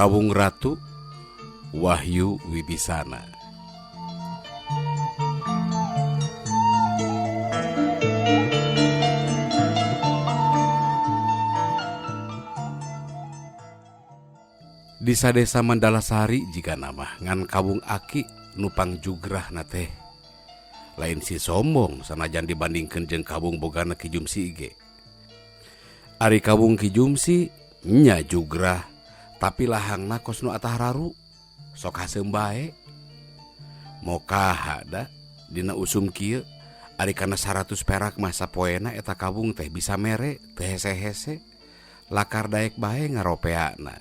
Kawung Ratu Wahyu Wibisana. Di sadesa Mandalasari jigana mah ngan kawung aki nu pangjugrahna teh. Lain si sombong sanajan dibandingkeun jeung kawung bogana Ki Jumsi ge. Ari kawung Ki Jumsi nya jugrah tapi lahangna kos nu atah raru sok haseum bae. Mokaha da dina usum kieu ari kana 100 perak mah sapoena eta kawung teh bisa mere teu hese-hese. Lakar daek bae ngaropeana.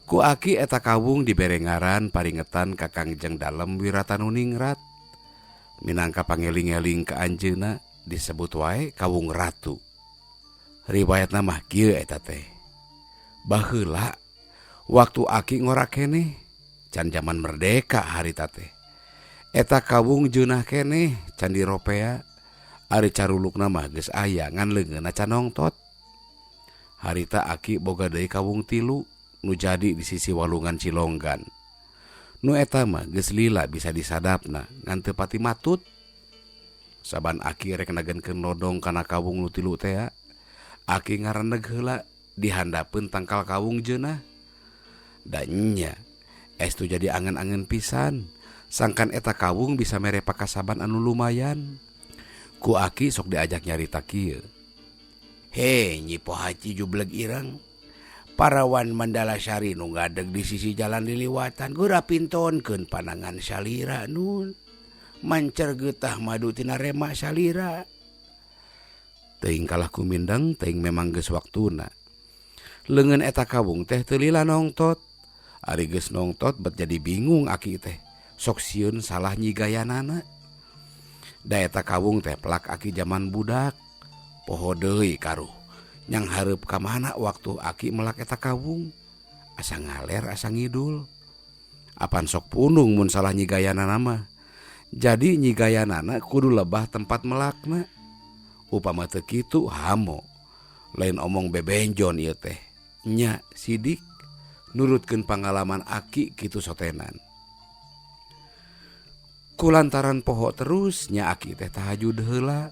Ku aki eta kawung dibere ngaran paringetan ka Kangjeng Dalem Wiratanuningrat. Minangka pangeling-eling ka anjeunna disebut wae Kawung Ratu. Riwayatna mah kieu eta teh. Baheula waktu aki ngora keneh can jaman merdeka harita teh. Eta kawung jeunah keneh can diropea. Ari carulukna mah geus aya ngan leungeunna can nongtot. Harita aki boga deui kawung tilu nu jadi di sisi walungan Cilonggan. Nu eta mah geus lila bisa disadapna ngan teu pati matut. Saban aki rek nagenkeun lodong kana kawung nu tilu tea, aki ngareneg heula dihandapeun tangkal kawung jeunah. Da nya, estu jadi angen-angen pisan, sangkan eta kawung bisa mere pakasaban anu lumayan. Ku aki sok diajak nyarita kieu. He, Nyi Pohaci jubleg ireng. Parawan Mandalasari nu ngadeg di sisi jalan liliwatan geura pintonkeun panangan salira nun. Mancer getah madu tina rema salira. Teuing kalah kumindeng teuing memang geus waktuna. Leungeun eta kawung teh teu lila nongtot. Ari geus nongtot bet jadi bingung aki teh. Sok sieun salah nyigayanana. Da eta kawung teh pelak aki jaman budak. Poho deui karuh. Nyang hareup ka mana waktu aki melak eta kawung. Asa ngaler asa ngidul. Apan sok pundung mun salah nyigayanana mah. Jadi nyigayanana kudu lebah tempat melakna. Upama teu kitu hamo. Lain omong bebenjon ieu teh. Nya sidik nurutkeun pangalaman aki kitu sotenan. Kulantaran poho terus nya aki teh tahajud heula.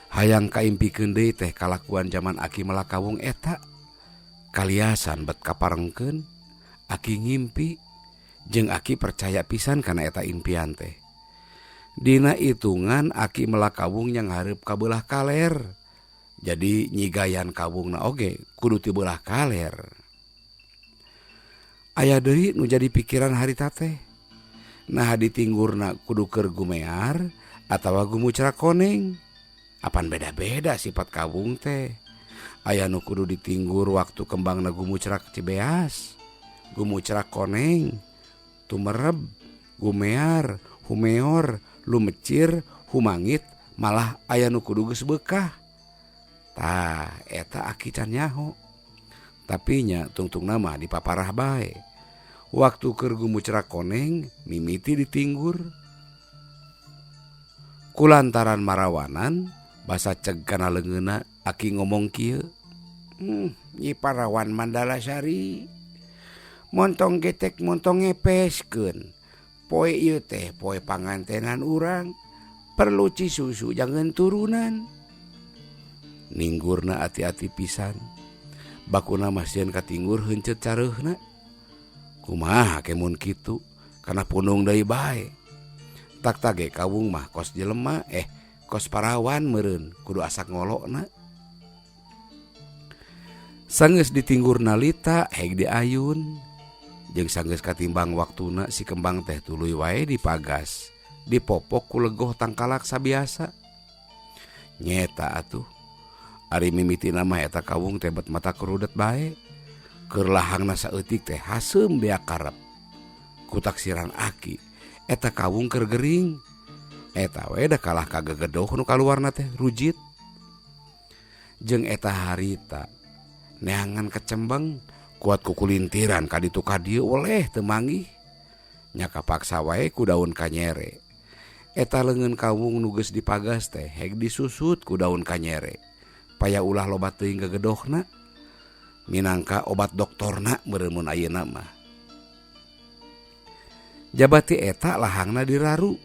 Hayang kaimpikeun deui teh kalakuan jaman aki melak kawung eta. Kaliasan bet kaparengkeun, aki ngimpi jeung aki percaya pisan kana eta impian teh. Dina hitungan aki melak kawung yang hareup ka beulah kaler. Jadi nyigayan kawungna oge kudu ti beulah kaler. Aya deui nu jadi pikiran harita teh. Nah ditinggurna kudu keur gumear atawa gumucrak koneng. Apan beda-beda sifat kawung teh. Aya nu kudu ditinggur waktu kembangna gumucrak cibeas, gumucrak koneng, tumereb, gumear, humeor, lumecir, humangit, malah aya nu kudu geus beukah. Tah eta aki can nyaho. Tapi nya tungtungna mah dipaparah bae. Waktu keur gumucrak koneng mimiti ditinggur. Kulantaran marawanan basa ceg kana leungeunna aki ngomong kieu. Nyi Parawan Mandalasari. Montong getek montong ngepeskeun. Poe ieu teh poe pangantenan urang. Perlu cisusu jangan turunan. Ninggurna ati-ati pisan. Bakuna mah sieun katinggur heuncet careuhna. Kumaha kemun kitu kana punung deui bae. Tak tage kawung mah kos jelema kos parawan meureun kudu asak ngolokna. Sanggeus ditinggur nalita heg diayun. Jeung sanggeus katimbang waktuna si kembang teh tuluy wae dipagas, dipopok ku legoh tangkalak sabiasa. Nyeta atuh. Ari mimitina mah eta kawung teh bet mata kerudet bae. Keur lahangna saeutik teh haseum beak karep. Ku taksiran aki eta kawung keur gering. Eta we da kalah kagegedoh nu kaluarna teh rujit. Jeung eta harita neangan kecembeng kuat kukulintiran ka ditu ka dieu oleh teu manggih. Nya kapaksa wae ku daun kanyere. Eta leungeun kawung nu geus dipagas teh heg disusut ku daun kanyere. Paya ulah loba teuing gegedohna. Minangka obat doktorna meureun mun ayeuna mah. Jabati eta lahangna diraru.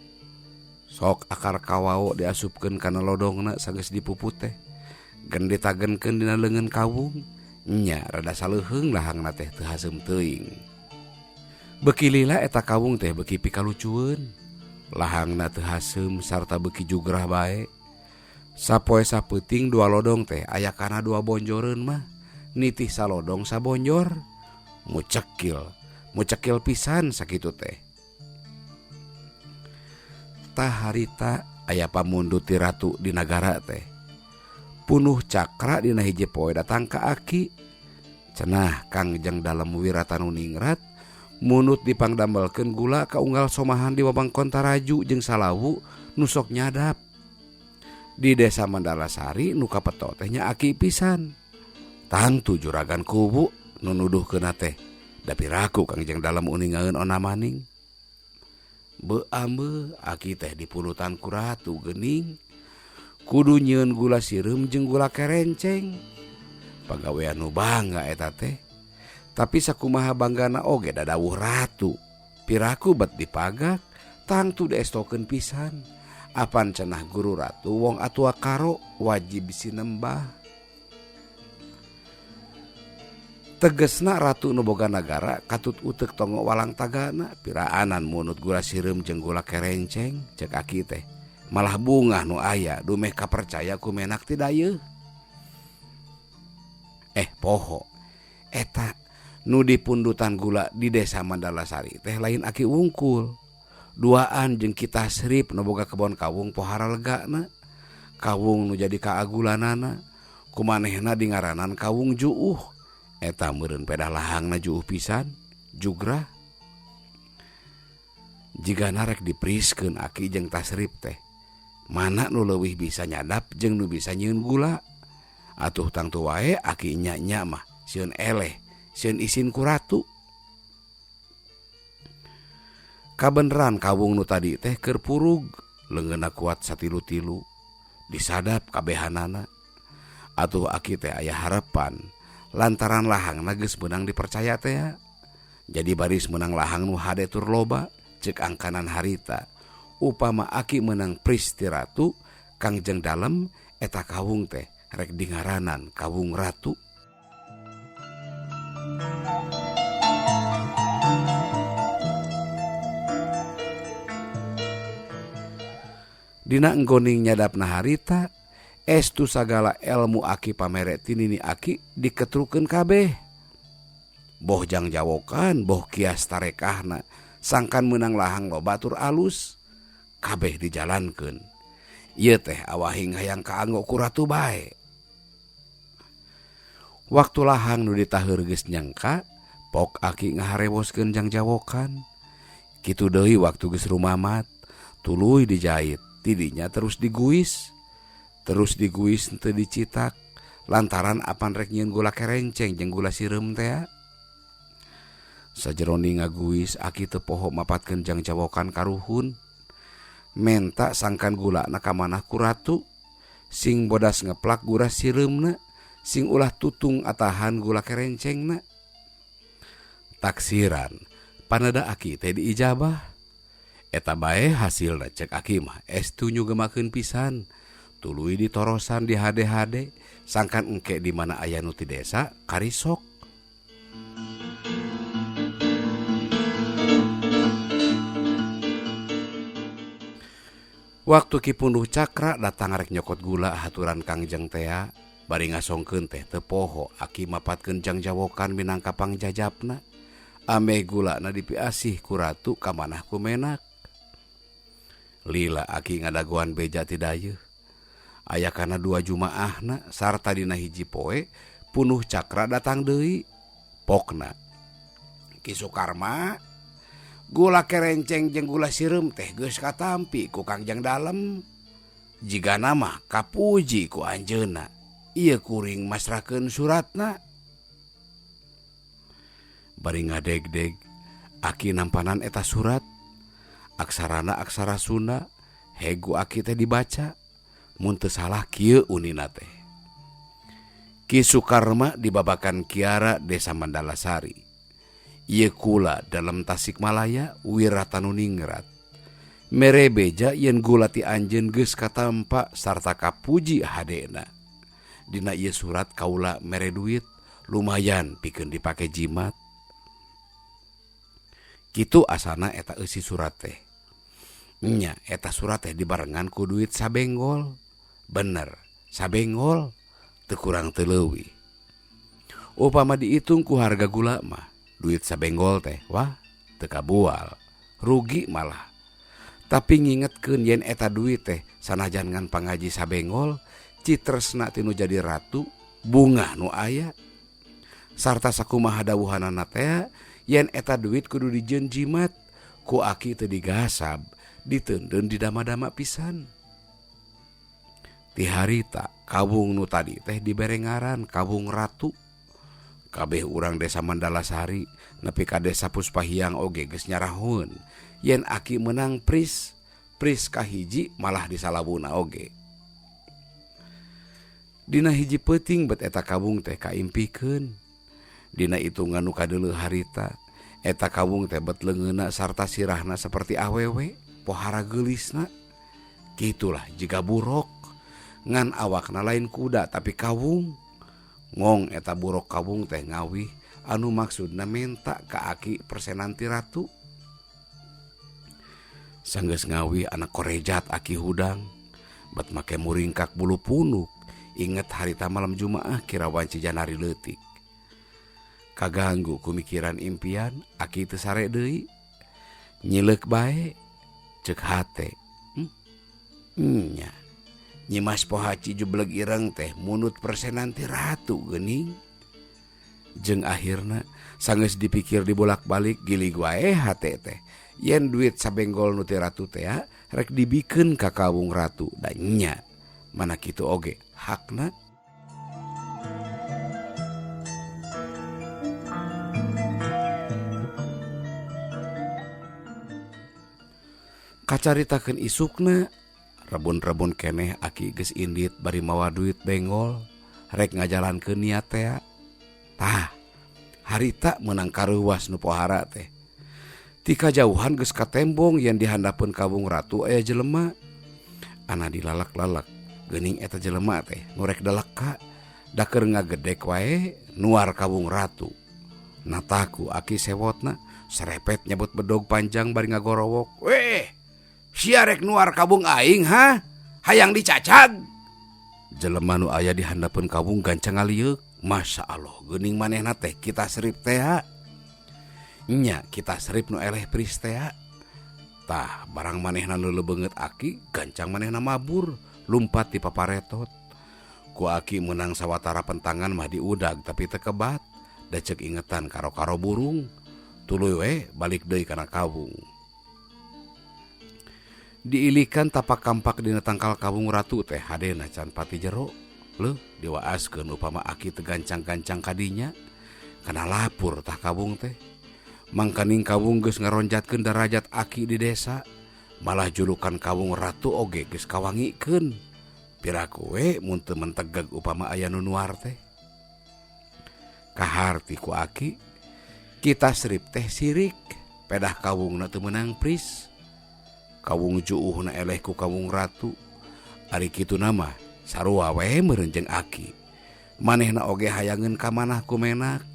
Sok akar kawao diasupkeun kana lodongna sageus dipuput teh. Gen ditagenkeun dina leungeun kawung. Nya rada saleuheung lahangna teh teu haseum teuing. Beuki lila eta kawung teh beuki pikalucueun. Lahangna teu haseum sarta beuki jugrah bae. Sapoe sapeuting dua lodong teh aya kana dua bonjoreun mah. Nitih salodong sabonjor. Mucekil, mucekil pisan sakitu teh. Tah harita aya pamundut ti ratu di nagara teh. Punuh cakra dina hiji poe datang ka aki. Cenah Kangjeng Dalem Wiratanuningrat munut dipangdamelkeun gula ka unggal somahan di wewengkon Taraju jeung Salawu nu sok nyadap. Di desa Mandalasari nu kapeto teh nya aki pisan. Tangtu juragan kubu nu nuduhkeunna teh. Da piraku Kangjeng Dalem uningaeun ona maning. Beambe aki teh dipulutan ku ratu geuning. Kudu nyieun gula sireum jeung gula kerenceng. Pagawean nu bangga eta teh. Tapi sakumaha banggana oge dadawuh ratu. Piraku bet dipagak, tangtu diestokeun pisan. Apan cenah guru ratu wong atua karo wajib sinembah. Tegesna ratu nu boga nagara katut uteuk tongo walang tagana piraanan munut gula sireum jeung gula kerenceng cek aki teh. Malah bungah nu aya dumeh kapercaya ku menak ti dayeuh. Poho eta nu dipundutan gula di desa Mandalasari teh lain aki wungkul. Duaan jeung Ki Tasrip nu boga kebon kawung pohara legana. Kawung nu jadi kaagulanana kumanehna dingaranan kawung juuh. Eta meureun pedah lahangna juuh pisan jugrah. Jigana rek dipriskeun aki jeung Tasrip teh. Mana nu leuwih bisa nyadap jeung nu bisa nyieun gula. Atuh tangtu wae aki nya-nya mah sieun eleh, sieun isin ku ratu. Kabeneran kawung nu tadi teh keur purug, leungeunna kuat satilu-tilu, disadap kabehanana. Atuh aki teh aya harepan lantaran lahangna geus meunang dipercaya teh. Jadi baris meunang lahang nu hade tur loba ceuk angkanan harita. Upama aki meunang pris ti ratu Kangjeng Dalem eta kawung teh rek dingaranan kawung ratu. Dina enggoning nyadapna harita estu sagala elmu aki pamere ti nini aki diketrukeun kabeh. Boh jangjawokan boh kias tarekahna sangkan meunang lahang loba tur alus kabeh dijalankeun. Ieu teh awahing hayang kaanggo ku ratu bae. Waktu lahang nu ditaheur geus nyangka, pok aki ngaharewoskeun jangjawokan. Kitu deui waktu geus rumamat, tuluy dijait, tidinya terus diguis. Terus diguis teu dicitak lantaran apan rek nyieun gula kerenceng jeung gula sireum teh. Sajeroni ngaguis aki teu poho mapatkeun jangjawokan karuhun. Menta sangkan gulana ka manah ku ratu, sing bodas ngeplak gura sireumna, sing ulah tutung atahan gula kerencengna. Taksiran panada aki teh diijabah. Eta bae hasilna cek aki mah estu nyugemakeun pisan. Tuluy ditorosan di hade-hade sangkan engke di mana aya nu ti desa karisok. Waktu Ki Punduh Cakra datang rek nyokot gula haturan Kangjeng tea, bari ngasongkeun teh teu poho aki mapatkeun jangjawokan minangka pangjajapna. Ameh gulana dipiasih ku ratu ka manah ku menak. Lila aki ngadagoan beja ti dayeuh. Aya kana dua jumaahna sarta dina hiji poe Punuh Cakra datang deui. Pokna Ki Sukarma gula kerenceng jeung gula sireum teh geus katampi ku Kangjeng Dalem. Jigana mah kapuji ku anjeunna. Ieu kuring masrahkeun suratna. Bari ngadegdeg aki nampanan eta surat. Aksarana aksara Sunda, hegu aki teh dibaca. Mun teu salah kieu unina teh. Ki Sukarma dibabakan Kiara Desa Mandalasari. Ieu kula dalam Tasikmalaya Wiratanuningrat. Mere beja yen gula ti anjeun geus katampa sarta kapuji hadena. Dina ieu surat kaula mere duit lumayan pikeun dipake jimat. Kitu asana eta eusi surat teh. Nya eta surat teh dibarengan ku duit sabenggol. Bener, sabenggol teu kurang teu leuwih. Upama diitung ku harga gula mah, duit sabenggol teh wah teu kabual, rugi malah. Tapi ngingetkeun yen eta duit teh sanajan ngan pangaji sabenggol, citresna tinu jadi ratu, bungah nu aya. Sarta sakumaha dawuhanana teh yen eta duit kudu dijieun jimat, ku aki teu digasab, diteundeun di dama-dama pisan. Ti harita kawung nu tadi teh dibere ngaran Kawung Ratu. Kabeh urang desa Mandalasari nepi ka desa Puspahiang oge geus nyarahoeun yen aki meunang pris, pris kahiji malah disalawuna oge. Dina hiji peuting bet eta kawung teh kaimpikeun. Dina itungan nu kadeuleuh harita, eta kawung teh bet leungeunna sarta sirahna seperti awewe, pohara geulisna. Kitulah jiga buruk, ngan awakna lain kuda tapi kawung. Ngong eta buruk kawung teh ngawih anu maksudna menta ka aki persenan ti ratu. Sanggeus ngawih anak korejat aki hudang, bet make muringkak bulu punuk, inget harita malam Jumaah kira wanci janari leutik. Kaganggu kumikiran impian aki teu sare deui. Nyileuk bae ceuk hate. Nya. Nyimas Pohaci jubleg ireng teh munut persenan ti ratu geuning. Jeung akhirna sanggeus dipikir dibolak-balik gilig wae hate teh. Yen duit sabenggol nu ti ratu teh rek dibikeun ka kawung ratu da nya. Mana kitu oge hakna. Kacaritakeun isukna rebun-rebun keneh aki geus indit bari mawa duit benggol rek ngajalankeun niat teh. Tah, harita meunang kareuwas nu pohara teh. Ti kajauhan geus katembong yen dihandapeun kawung ratu aya jelema. Ana dilalek-lalek geuning eta jelema teh nu rek deleka da keur ngagedek wae nuar kawung ratu. Nataku aki sewotna serepet nyebut bedog panjang bari ngagorowok. Weh, sia rek nuar kawung aing ha? Hayang dicacag. Jelema nu aya di handapeun kawung gancang ngalieuk. Masya Allah, geuning manehna teh kita serip teh. Nya kita serip nu eleh pris teh. Tah, barang manehna nu lebeungeut aki, gancang manehna mabur, lumpat di paparetot. Ku aki meunang sawatara pentangan mah diudag tapi teu kebat. Da ceuk ingetan karo-karo burung. Tuluy we balik deui kana kawung. Diilikan tapak kampak dina tangkal kawung ratu teh hadena can pati jero. Leuh diwaaskeun upama aki teu gancang-gancang kadinya kana lapur tah kawung teh. Mangkaning kawung geus ngaronjatkeun darajat aki di desa, malah julukan kawung ratu oge geus kawangikeun. Piraku we mun teu mentegeg upama aya nu nuar teh. Kaharti ku aki, kita serip teh sirik, pedah kawungna teu meunang pris. Kawung juuhna eleh ku kawung ratu. Ari kitu nama sarua we meureun jeung aki. Manehna oge hayangeun ka manah ku menak,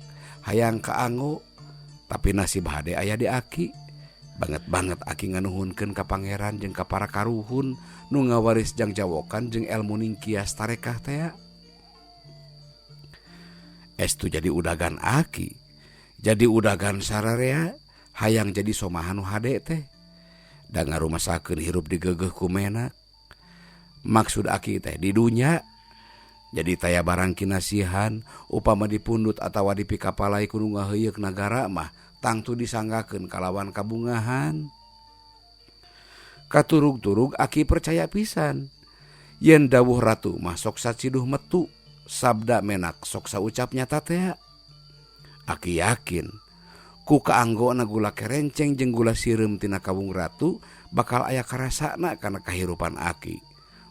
hayang ka anggo, tapi nasib hade aya di aki. Banget-banget aki nganuhunkeun ka pangeran jeung ka para karuhun nu ngawaris jangjawokan jeung elmu ningkias tarekah tea. Estu jadi udagan aki, jadi udagan sararea, hayang jadi somahan nu hade teh. Da ngarumasakeun hirup digeugeuh ku menak. Maksud aki teh di dunya jadi taya barang kinasihan upama dipundut atawa dipikapalai ku nu ngaheuyeuk nagara mah tangtu disanggakeun kalawan kabungahan. Katurug-turug aki percaya pisan yen dawuh ratu mah sok saciduh metu, sabda menak sok saucap nyata tea. Aki yakin ku kaanggona gula kerenceng jeung gula sireum tina kawung ratu bakal aya karasana kana kahirupan aki.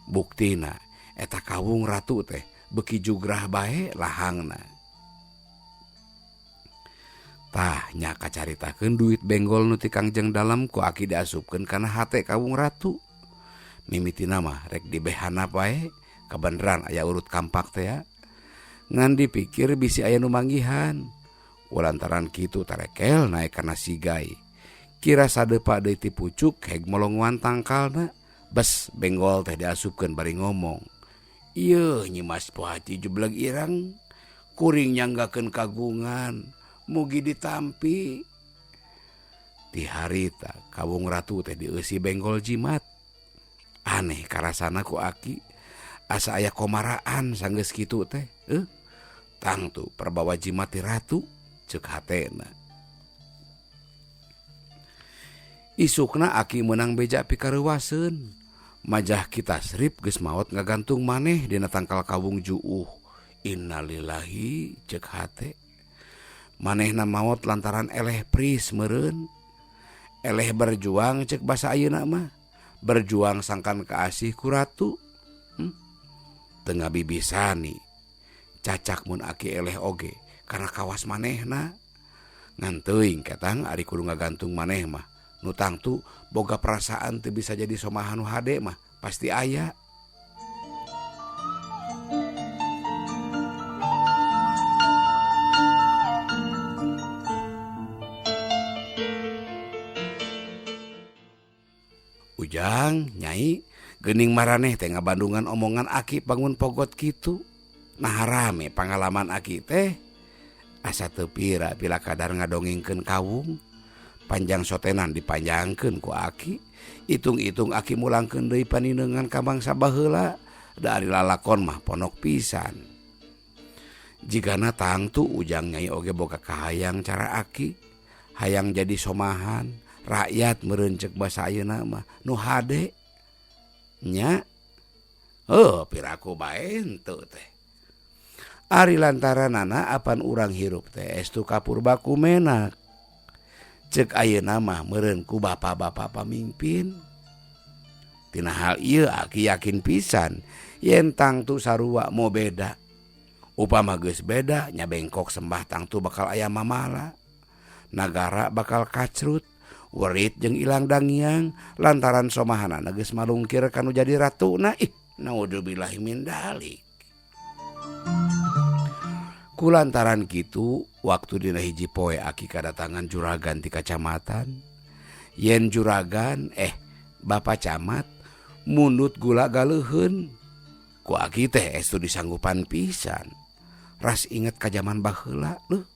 Buktina eta kawung ratu teh Beuki jugrah bae lahangna. Tah nya kacaritakeun duit benggol nu ti Kangjeng Dalem ku aki diasupkeun kana hate kawung ratu. Mimitina mah rek dibehana bae kabeneran aya urut kampak teh ya. Ngan dipikir bisi aya nu manggihan. Ulantaran kitu tarekel naek kana sigai. Kira sadepa deui ti pucuk heg molongoan tangkalna. Bes benggol teh diasupkeun bari ngomong. Ieu Nyimas Pohaci jubleg ireng kuring nyanggakeun kagungan. Mugi ditampi. Ti harita kawung ratu teh dieusi benggol jimat. Aneh karasana ku aki asa aya komaraan sanggeus kitu teh. Tangtu perbawa jimat ti ratu ceuk hatena. Isukna aki meunang beja pikareuwaseun. Majah kita srip geus maot ngagantung maneh dina tangkal kawung juuh. Innalillahi ceuk hate. Manehna maot lantaran eleh pris meureun. Eleh berjuang cek basa ayeuna mah. Berjuang sangkan kaasih ku ratu. Teu ngabibisani. Cacak mun aki eleh oge karena kawas manehna. Ngan teuing ketang ari kudu ngagantung maneh mah. Nu tangtu boga perasaan teu bisa jadi somahan nu hade mah pasti aya. Ujang, Nyai, geuning maraneh teh ngabandungan omongan aki bangun pogot kitu. Nah rame pangalaman aki teh. Asa teu pira bila kadar ngadongengkeun kawung. Panjang sotenan dipanjangkeun ku aki. Itung-itung aki mulangkeun deui paninengan ka bangsa baheula. Da ari lalakon mah ponok pisan. Jigana tangtu Ujang Nyai oge boga kahayang cara aki. Hayang jadi somahan. Rakyat meureun ceuk basa ayeuna mah nu hade nya heuh piraku bae henteu teh. Ari lantaranana apan urang hirup teh estu kapurba ku menak. Ceuk ayeuna mah meureun ku bapa-bapa pamimpin. Tina hal ieu aki yakin pisan yen tangtu sarua mo beda. Upama geus beda nya bengkok sembah tangtu bakal aya mamala. Nagara bakal kacrut. Werit jeung ilang dangiang lantaran somahanana geus malungkir kanu jadi ratuna. Ih, naudzubillahi min dalik. Kulantaran kitu waktu dina hiji poe aki kadatangan juragan ti kacamatan. Yen juragan Bapak Camat mundut gula galeuheun. Ku aki teh estu disanggupan pisan. Ras inget ka jaman baheula leuh.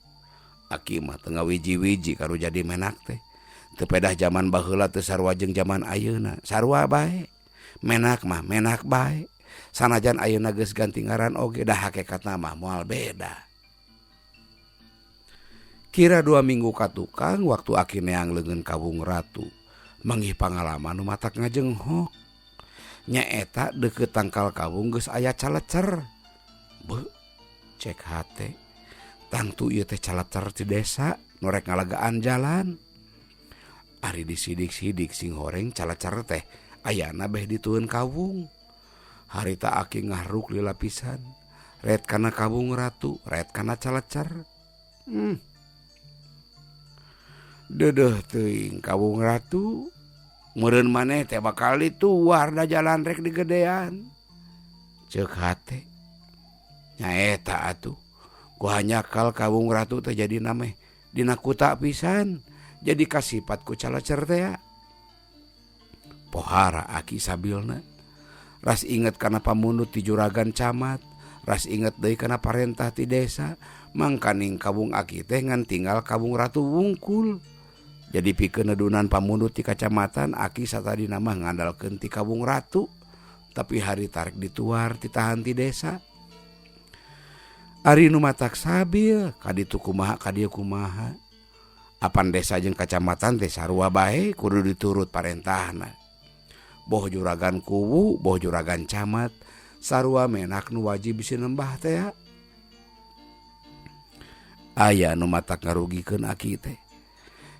Aki mah teu ngawiji-wiji karu jadi menak teh. Teu pedah jaman baheula teu sarua jeung jaman ayeuna, sarua bae. Menak mah menak bae. Sanajan ayeuna geus ganti ngaran oge dah hakikatna mah moal beda. Kira 2 minggu ka tukang waktu aki neang leungeun kawung ratu, manggih pangalaman nu matak ngajenghok. Nyaeta deukeut tangkal kawung geus aya calecer. Beuh, cek hate. Tangtu ieu teh calecer ti desa nu rek ngalagaan jalan. Ari disidik-sidik sing horeng calecer teh ayana beh ditueun kawung. Harita aki ngahruk lila pisan. Ret kana kawung ratu, ret kana calecer. Deudeuh teuing kawung ratu. Meureun maneh teh bakal dituar da jalan rek digedean. Ceuk hate. Nyaeta atuh. Ku hanyakal kawung ratu teh jadi nameh dina kuta pisan. Jadi kasipat ku calecer teh ya. Pohara aki sabilna. Ras inget kana pamundut ti juragan camat, ras inget deui kana parentah ti desa, mangkaning kawung aki teh ngan tinggal kawung ratu wungkul. Jadi pikeun nedunan pamundut ti kacamatan aki satadina mah ngandalkeun ti kawung ratu, tapi hari tarik dituar ditahan ti desa. Ari nu matak sabil kaditu kumaha kadieu kumaha. Apan desa jeung kacamatan teh sarua bae kudu diturut parentahna. Boh juragan kuwu, boh juragan camat, sarua menak nu wajib bisi nembah teh. Aya nu matak ngarugikeun aki teh.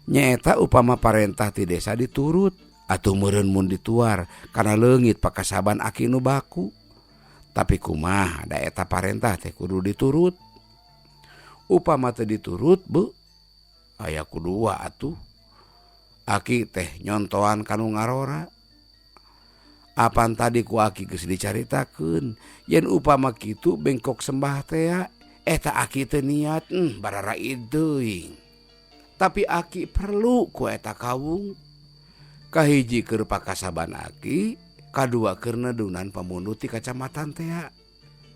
Nyaeta upama parentah ti desa diturut atuh meureun mun dituar kana leungit pakasaban aki nu baku. Tapi kumaha da eta parentah teh kudu diturut. Upama teu diturut beuh aya kudua atuh. Aki teh nyontoan kanu ngarora. Apan tadi ku aki geus dicaritakeun yen upama kitu bengkok sembah tea eta aki teu niat bararaid teuing. Tapi aki perlu ku eta kawung. Kahiji keur pakasaban aki, kadua keur nedunan pamundut ti kacamatan tea.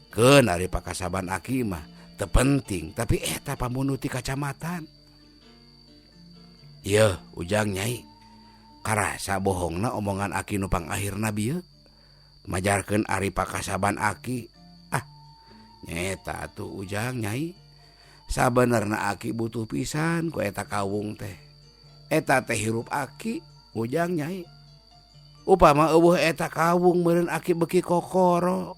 Keun ari pakasaban aki mah teu penting, tapi eta pamundut ti kacamatan. Yeuh, Ujang Nyai. Karasa bohongna omongan aki nu pangakhirna bieu. Majarkeun ari pakasaban aki. Ah, nyaeta atuh Ujang Nyai. Sabenerna aki butuh pisan ku eta kawung teh. Eta teh hirup aki, Ujang Nyai. Upama eueuh eta kawung meureun aki beuki kokoro.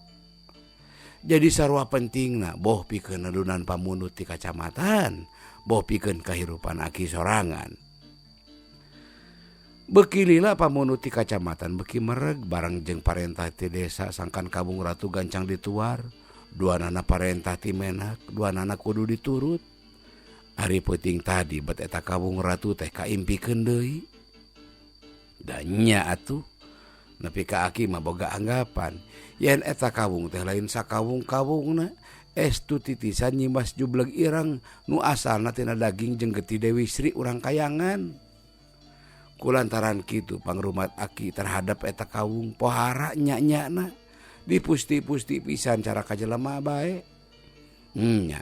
Jadi sarua pentingna boh pikeun nedunan pamundut ti kacamatan, boh pikeun kahirupan aki sorangan. Beuki lila pamundut ti kacamatan beuki mereg bareng jeung parentah ti desa sangkan Kabung Ratu gancang dituar, duanana parentah ti menak, duanana kudu diturut. Ari peuting tadi bet eta Kabung Ratu teh kaimpikeun deui. Da nya atuh nepi ka aki mah boga anggapan yen eta kawung teh lain sakawung-kawungna, estu titisan Nyimas Jubleg Ireng nu asalna tina daging jeung getih Dewi Sri urang kayangan. Kulantaran kitu pangrumat aki terhadap eta kawung pohara nya-nyana dipusti-pusti pisan cara kajelema bae. Nya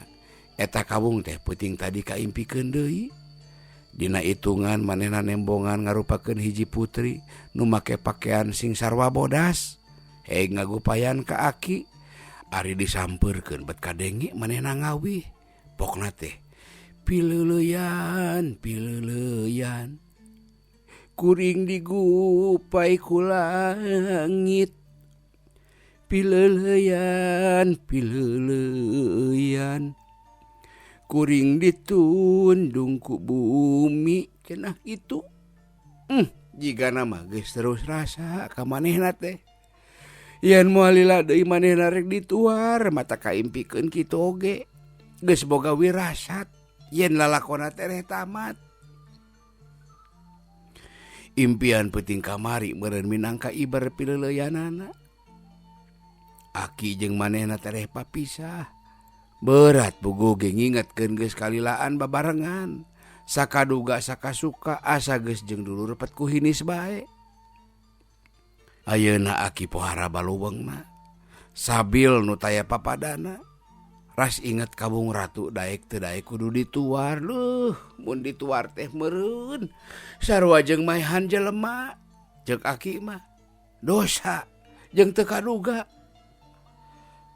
eta kawung teh peuting tadi kaimpikeun deui. Dina hitungan manehna nembongan ngarupakeun hiji putri nu make pakean sing sarwa bodas. Heg ngagupayan ka aki, ari disampeurkeun bet kadenge manehna ngawih. Pokna teh pileuleuyan pileuleuyan kuring digupai ku langit. Pileuleuyan pileuleuyan kuring ditundung ku bumi cenah kitu. Jigana mah geus terus rasa ka manehna teh. Yen moal lila deui manehna rek dituar mata kaimpikeun kitu oge. Geus boga wirasat yen lalakona teh reh tamat. Impian peuting kamari meureun minangka ibar pileuleuyanana. Aki jeung manehna teh reh papisah. Berat puguh ge ngingetkeun geus kalilaan babarengan. Sakaduga sakasuka asa geus jeung dulur pet ku hinis bae. Ayeuna aki pohara baluweungna. Sabil nu taya papadana. Ras inget Kabung Ratu daek teu daek kudu dituar. Leuh, mun dituar teh meureun. Sarua jeung maehan jelema. Ceuk aki mah dosa jeung teu kaduga.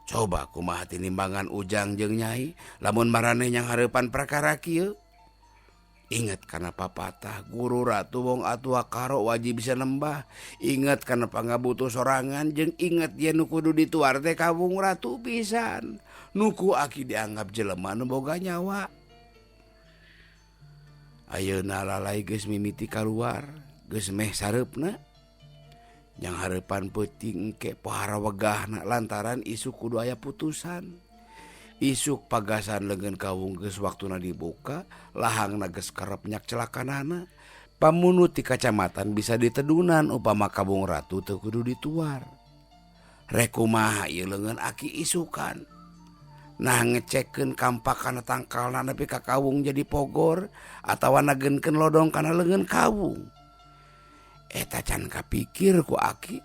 Coba kumaha tinimbangan Ujang jeung Nyai lamun maraneh nyanghareupan prakara kieu. Ingat kana papatah guru ratu wong atua karo wajib bisa nembah. Ingat kana pangabutuh sorangan jeung ingat yen nu kudu dituar teh Kabung Ratu pisan. Nu ku aki dianggap jelema nu boga nyawa. Ayeuna lalai geus mimiti kaluar, geus meh sareupna. Nyanghareupan peuting engke pohara wegahna lantaran isuk kudu aya putusan. Isuk pagasan leungeun kawung geus waktuna dibuka, lahangna geus kerep nyak celakanana. Pamunut ti kacamatan bisa ditedunan upama Kabung Ratu teu kudu dituar. Rek kumaha ieu leungeun aki isukan. Nah ngecekkeun kampak kana tangkalna nepi ka kawung jadi pogor atawa nagenkeun lodong kana leungeun kawung. Eta can kapikir ku aki,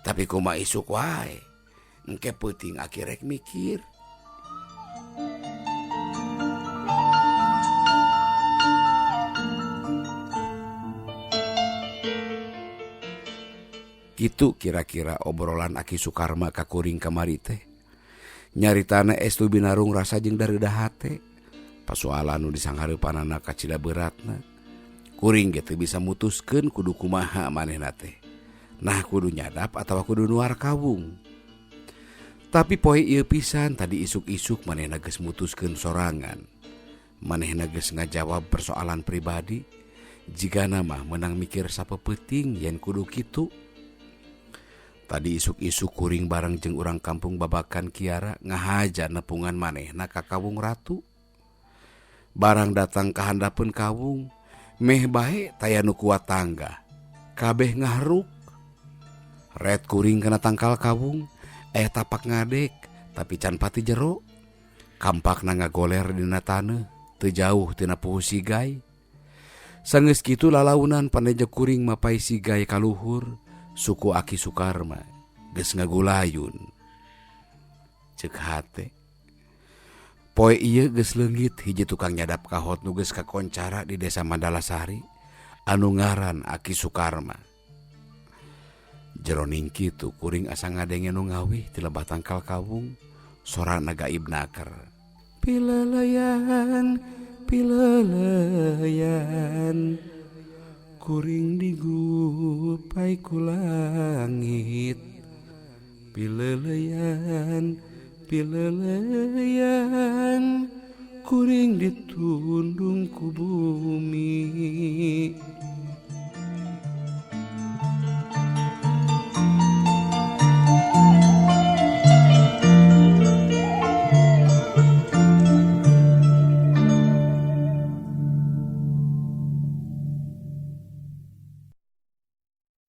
tapi kumaha isuk wae. Engke peuting aki rek mikir. Kitu kira-kira obrolan Aki Sukarma ka kuring kamari teh. Nyaritana estu binarung rasa jeung dareudah hate. Pasoalan nu disanghareupanana kacida beratna. Kuring ge teu bisa mutuskeun kudu kumaha manehna teh. Nah kudu nyadap atawa kudu nuar kawung. Tapi poe ieu pisan tadi isuk-isuk manehna geus mutuskeun sorangan. Manehna geus ngajawab persoalan pribadi. Jigana mah menang mikir sapeuting yen kudu kitu. Tadi isuk-isuk kuring bareng jeung urang kampung Babakan Kiara ngahaja nepungan manehna ka Kawung Ratu. Barang datang ka handapeun kawung, meh bae taya nu kuat tangga. Kabeh ngahruk. Ret kuring kana tangkal kawung, aya tapak ngadek tapi can pati jero. Kampakna ngagoler dina taneuh, teu jauh tina puhu sigai. Sanggeus kitu lalaunan paneje kuring mapai sigai ka luhur, suku Aki Sukarma geus ngagulayun. Ceuk hate. Poe ieu geus leungit hiji tukang nyadap kahot nu geus kakoncara di desa Mandalasari anu ngaran Aki Sukarma. Jeroning kitu kuring asa ngadenge nu ngawih ti lebah tangkal kawung, sorana gaib naker. Pileleyan, pileleyan, kuring digupai ku langit. Pileleyan, pileleyan, kuring ditundung ku bumi.